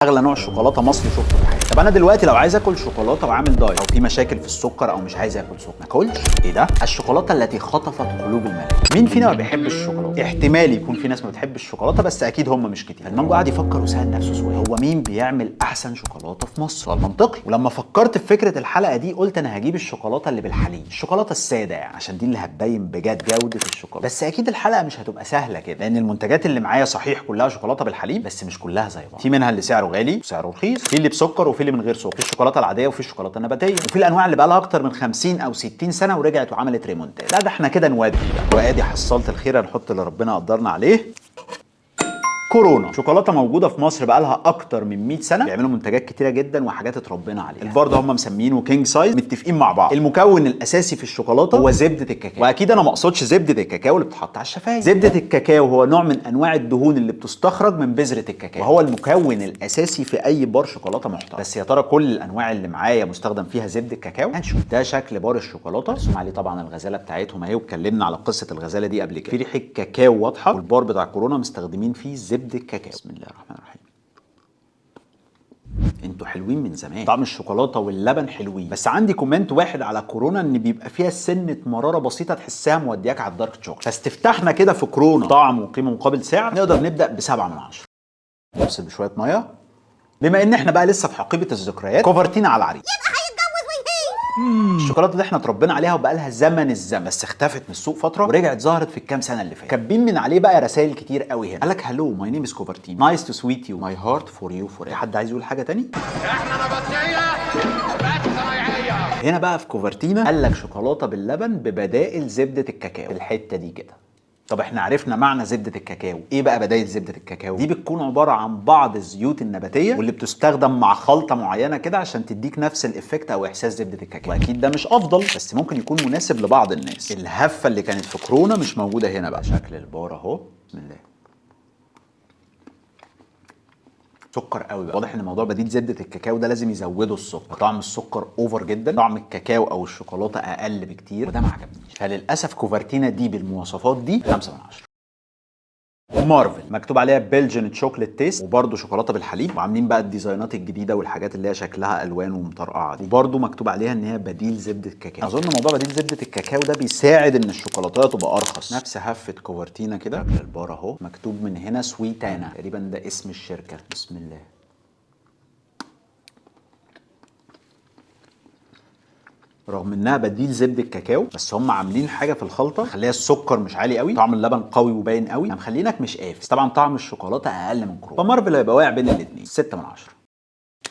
اغلى نوع شوكولاتة مصري شفته في حياتي. طب انا دلوقتي لو عايز اكل شوكولاتة وعامل دايت او في مشاكل في السكر او مش عايز اكل سكر، ما اكلش؟ ايه ده؟ الشوكولاتة التي خطفت قلوب الملايين. مين فينا ما بيحبش الشوكولاته؟ احتمال يكون في ناس ما بتحبش الشوكولاتة، بس اكيد هم مش كتير. المانجو قعد يفكر وسال نفسه سؤال: هو مين بيعمل احسن شوكولاتة في مصر؟ سؤال منطقي. ولما فكرت في فكرة الحلقة دي قلت انا هجيب الشوكولاتة اللي بالحليب، الشوكولاتة السادة يعني، عشان دي اللي هتبين بجد جوده الشوكولاته. بس اكيد الحلقة مش هتبقى سهلة كده، لان المنتجات اللي معايا صحيح كلها شوكولاتة بالحليب، بس مش كلها زي بعض. في منها اللي سعره غالي وسعره رخيص، في اللي بسكر وفي اللي من غير سكر، في الشوكولاتة العادية وفي الشوكولاتة النباتية، وفي الانواع اللي بقى لها اكتر من 50 او 60 سنة ورجعت وعملت ريمونتادا. لا ده احنا كده نودي بقى. وادي حصلت الخير، هنحط اللي ربنا قدرنا عليه. كورونا شوكولاتة موجودة في مصر بقى لها اكتر من 100 سنة، بيعملوا منتجات كتيرة جدا وحاجات اتربينا عليها. البار ده هم مسمينه king size، متفقين مع بعض. المكون الاساسي في الشوكولاتة هو زبدة الكاكاو، واكيد انا ما اقصدش زبدة الكاكاو اللي بتتحط على الشفايف. زبدة الكاكاو هو نوع من انواع الدهون اللي بتستخرج من بذرة الكاكاو، وهو المكون الاساسي في اي بار شوكولاتة محترم. بس يا ترى كل الانواع اللي معايا مستخدم فيها زبدة الكاكاو؟ هنشوف. ده شكل بار الشوكولاتة، مرسوم عليه طبعا الغزالة بتاعتهم اهي، واتكلمنا على قصة الغزالة دي قبل كده. في ريحه كاكاو واضحة، والبار بتاع كورونا مستخدمين فيه زبدة الكاكاو. بسم الله الرحمن الرحيم. انتوا حلوين من زمان، طعم الشوكولاتة واللبن حلوين، بس عندي comment واحد على كورونا ان بيبقى فيها سنة مرارة بسيطة تحسها مودياك على ال dark chocolate. فاستفتحنا كده في كورونا طعم وقيمه مقابل سعر، نقدر نبدا ب7 من 10. نفصل بشوية مية. بما ان احنا بقى لسه في حقيبة الذكريات، كوفرتينا على العريس. الشوكولاتة اللي احنا اتربينا عليها وبقى لها زمن الزمن، بس اختفت من السوق فترة ورجعت ظهرت في الكام سنة اللي فاتت. كاتبين من عليه بقى رسائل كتير قوي. هنا قال لك hello my name is كوفرتينا، nice to sweet you، my heart for you for. حد عايز يقول حاجة تاني؟ احنا نبطشيه بس صنايعيه. هنا بقى في كوفرتينا قال لك شوكولاتة باللبن ببدائل زبدة الكاكاو، الحتة دي كده. طب احنا عرفنا معنى زبدة الكاكاو، ايه بقى بدائل زبدة الكاكاو؟ دي بتكون عبارة عن بعض الزيوت النباتية واللي بتستخدم مع خلطة معينة كده عشان تديك نفس ال effect او احساس زبدة الكاكاو. واكيد ده مش افضل، بس ممكن يكون مناسب لبعض الناس. الهفة اللي كانت في كورونا مش موجودة هنا بقى. شكل البار اهو، بسم الله. سكر قوي بقى، واضح ان موضوع بديل زبدة الكاكاو ده لازم يزودوا السكر. طعم السكر over جدا، طعم الكاكاو او الشوكولاتة اقل بكتير، وده ما عجبنيش. فللاسف كوفرتينا دي بالمواصفات دي 5 من 10. مارفل مكتوب عليها Belgian chocolate taste، وبرده شوكولاتة بالحليب، وعاملين بقى الديزاينات الجديدة والحاجات اللي هي شكلها الوان ومطرقعه دي، وبرده مكتوب عليها ان هي بديل زبدة كاكاو. اظن موضوع بديل زبدة الكاكاو ده بيساعد ان الشوكولاتة تبقى ارخص. نفس هفه كوفرتينا كده. شكل البار اهو، مكتوب من هنا سويتانا، تقريبا ده اسم الشركة. بسم الله. رغم انها بديل زبدة الكاكاو، بس هم عاملين حاجة في الخلطة مخليها السكر مش عالي قوي، طعم اللبن قوي وباين قوي، مخلينك مش قافز. طبعا طعم الشوكولاتة اقل من كروب، فمارفل هيبقى واقع بين الاثنين. 6 من 10.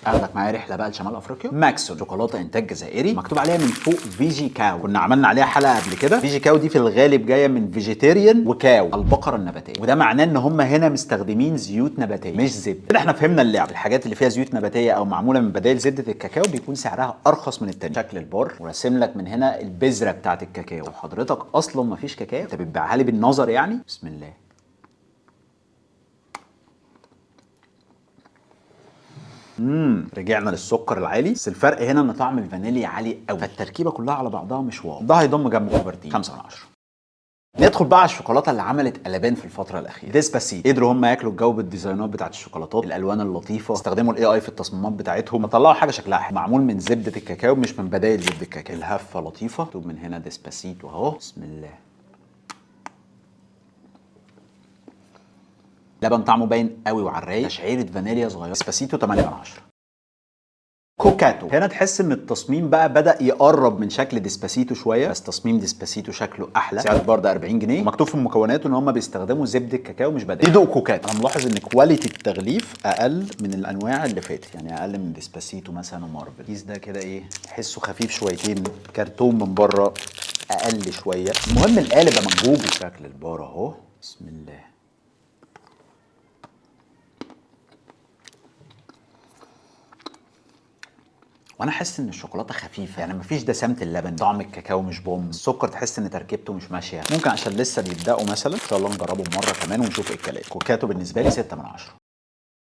اخدك معايا رحله بقى لشمال افريقيا. ماكسون شوكولاتة انتاج جزائري، مكتوب عليها من فوق فيجي كاو، كنا عملنا عليها حلقة قبل كده. فيجي كاو دي في الغالب جاية من vegetarian و cow البقرة النباتية، وده معناه ان هم هنا مستخدمين زيوت نباتيه مش زبدة. كده احنا فهمنا اللعب. الحاجات اللي فيها زيوت نباتيه او معمولة من بدائل زبدة الكاكاو بيكون سعرها ارخص من التاني. شكل البار وراسم لك من هنا البذرة بتاعه الكاكاو. طب حضرتك اصلا ما فيش كاكاو، انت بتبيعها لي بالنظر يعني؟ بسم الله. رجعنا للسكر العالي، بس الفرق هنا ان طعم الفانيليا عالي قوي، فالتركيبه كلها على بعضها مش wow. ده هيضم جنب كوفرتين. 5 من 10. ندخل بقى على الشوكولاتة اللي عملت قلبان في الفترة الاخيرة، ديسباسيتو. قدروا هم ياكلوا الجو بالديزاينات بتاعت الشوكولاتات، الالوان اللطيفة، استخدموا ال AI في التصميمات بتاعتهم، طلعوا حاجة شكلها حلو، معمول من زبدة الكاكاو مش من بدائل زبدة الكاكاو. الهفه لطيفة، مكتوب من هنا ديسباسيتو اهو. بسم الله. لبن طعمه باين قوي وعلى الرايق، تشعيره فانيليا صغيرة. ديسباسيتو 8 من 10. كوكاتو هنا تحس ان التصميم بقى بدا يقرب من شكل ديسباسيتو شوية، بس تصميم ديسباسيتو شكله احلى. سعر البار ده 40 جنيه، مكتوب في مكوناته ان هم بيستخدموا زبدة كاكاو مش بدائل. دي دوق كوكاتو. انا ملاحظ ان quality التغليف اقل من الانواع اللي فاتت، يعني اقل من ديسباسيتو مثلا ومارفل. الكيس ده كده ايه، تحسه خفيف شويتين، كرتون من بره اقل شوية. المهم القالب يا منجوجو. شكل البار اهو، بسم الله. وانا حاسس ان الشوكولاتة خفيفة، يعني مفيش دسامه اللبن، طعم الكاكاو مش بوم، السكر تحس ان تركيبته مش ماشية، ممكن عشان لسه بيبداوا مثلا. ان شاء الله نجربه مرة كمان ونشوف ايه الكلام. كوكاتو بالنسبة لي 6 من 10.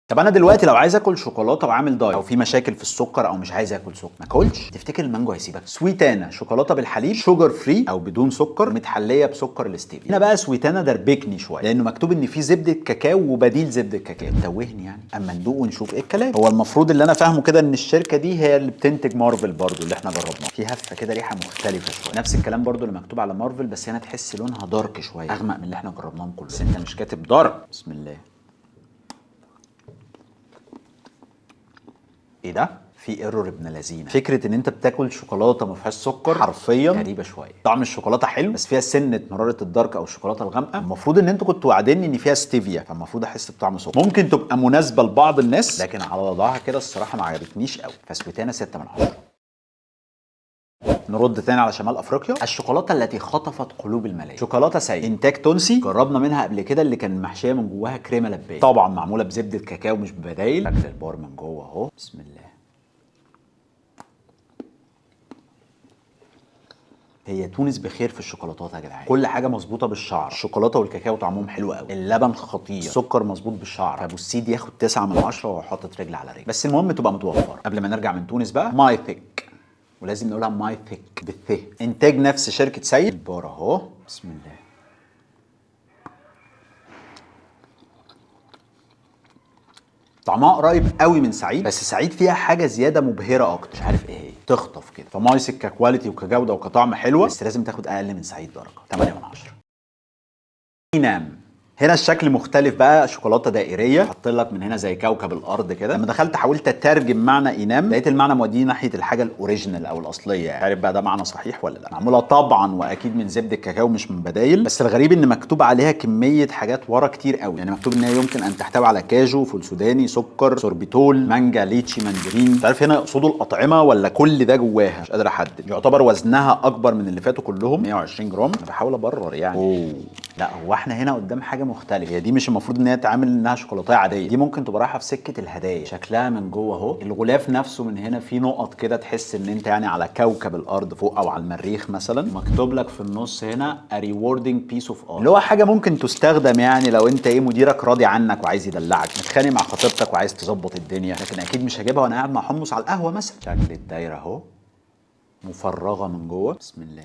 طب انا دلوقتي لو عايز اكل شوكولاتة وعامل دايت، او في مشاكل في السكر، او مش عايز اكل سكر، ما اكلش؟ تفتكر المانجو هيسيبك؟ سويتانا شوكولاتة بالحليب sugar free او بدون سكر، متحليه بسكر الاستيفيا. هنا بقى سويتانا دربكني شوية، لانه مكتوب ان في زبدة كاكاو وبديل زبدة كاكاو. توهني يعني. اما ندوق ونشوف ايه الكلام. هو المفروض اللي انا فاهمه كده ان الشركة دي هي اللي بتنتج مارفل برضو اللي احنا جربناه. في هفه كده، ريحه مختلفة شوية. نفس الكلام برضو اللي مكتوب على مارفل، بس هنا تحس لونها dark شوية، اغمق من اللي احنا جربناهم كلهم. بس انت مش كاتب dark. بسم الله. ايه ده؟ في error ابن لذينه. فكرة ان انت بتاكل شوكولاتة ما فيهاش سكر حرفيا غريبة شوية. طعم الشوكولاتة حلو، بس فيها سنة مرارة ال dark او الشوكولاتة الغامقه. المفروض ان انتوا كنتوا وعديني ان فيها ستيفيا، فالمفروض احس بطعم سكر. ممكن تبقى مناسبة لبعض الناس، لكن على وضعها كده الصراحة ما عجبتنيش قوي. فسويتانا 6 من 10. نرد تاني على شمال افريقيا. الشوكولاتة التي خطفت قلوب الملايين، شوكولاتة سعيد، انتاج تونسي، جربنا منها قبل كده اللي كان محشيه من جواها كريمة لباني، طبعا معمولة بزبده كاكاو مش ببدايل. شكل البار من جوه اهو. بسم الله. هي تونس بخير في الشوكولاتات يا جدعان، كل حاجة مظبوطة بالشعر. الشوكولاتة والكاكاو طعمهم حلو قوي، اللبن خطير، السكر مظبوط بالشعر. فابو السيد ياخد 9 من 10 وهو حاطط رجل على رجل. بس المهم تبقى متوفرة. قبل ما نرجع من تونس بقى، مايثيك، ولازم نقولها مايثيك بالث، انتاج نفس شركة سيد. البار اهو. بسم الله. طعمها قريب قوي من سعيد، بس سعيد فيها حاجة زيادة مبهرة اكتر، مش عارف ايه هي، تخطف كده. فمايسك ك quality وكجوده وكطعم حلوة، بس لازم تاخد اقل من سعيد درجه. 8 من 10. نعم. هنا الشكل مختلف بقى، شوكولاتة دائريه، حط لك من هنا زي كوكب الارض كده. لما دخلت حاولت اترجم معنى اينام، لقيت المعنى موديني ناحية الحاجة ال original او الاصلية يعني. عارف بقى ده معنى صحيح ولا لا. معمولة طبعا واكيد من زبدة الكاكاو مش من بدايل، بس الغريب ان مكتوب عليها كمية حاجات ورا كتير قوي. يعني مكتوب ان هي يمكن ان تحتوي على كاجو، فول سوداني، سكر، سوربيتول، مانجا، ليتشي، ماندرين. مش عارف هنا يقصدوا الاطعمة ولا كل ده جواها، مش قادر احدد. يعتبر وزنها اكبر من اللي فاتوا كلهم، 120 جرام. انا بحاول ابرر يعني. اوه لا، هو احنا هنا قدام حاجة مختلفة. هي دي مش المفروض ان هي تعامل انها شوكولاتة عادية، دي ممكن تبقى رايحة في سكة الهدايا. شكلها من جوه اهو، الغلاف نفسه من هنا فيه نقط كده، تحس ان انت يعني على كوكب الارض فوق او على المريخ مثلا. مكتوب لك في النص هنا a rewarding piece of art، اللي هو حاجة ممكن تستخدم يعني لو انت ايه، مديرك راضي عنك وعايز يدلعك، متخانق مع خطيبتك وعايز تظبط الدنيا. لكن اكيد مش هجيبها وانا قاعد مع حمص على القهوة مثلا. شكل الدايرة اهو، مفرغة من جوه. بسم الله.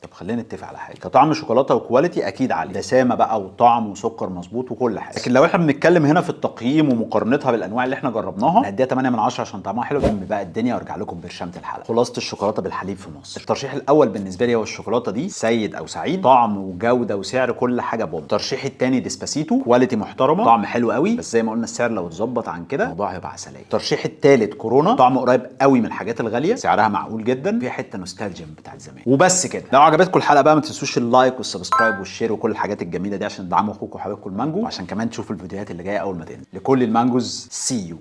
طب خلينا نتفق على حاجة، كطعم شوكولاتة و quality اكيد عالي، دسامه بقى وطعم وسكر مظبوط وكل حاجة. لكن لو احنا بنتكلم هنا في التقييم ومقارنتها بالانواع اللي احنا جربناها، هديها 8 من 10 عشان طعمها حلو. جنب بقى الدنيا وارجع لكم برشامه الحلقة. خلاصه الشوكولاتة بالحليب في مصر، الترشيح الاول بالنسبة لي هو الشوكولاتة دي، سيد او سعيد، طعم وجوده وسعر كل حاجة بوم. الترشيح الثاني ديسباسيتو، quality محترمه، طعم حلو قوي، بس زي ما قلنا السعر لو اتظبط عن كده الموضوع هيبقى عسلية. الترشيح الثالث كورونا، طعمه قريب قوي من الحاجات الغالية، سعرها معقول جدا، فيها حتة نوستالجيا بتاعت زمان. وبس كده. لو عجبتكم الحلقة بقى ما تنسوش ال like وال subscribe وال share وكل الحاجات الجميلة دي عشان تدعموا اخوكم وحبايبكم المانجو، وعشان كمان تشوفوا الفيديوهات اللي جاية اول ما تنزل. لكل المانجوز، see you.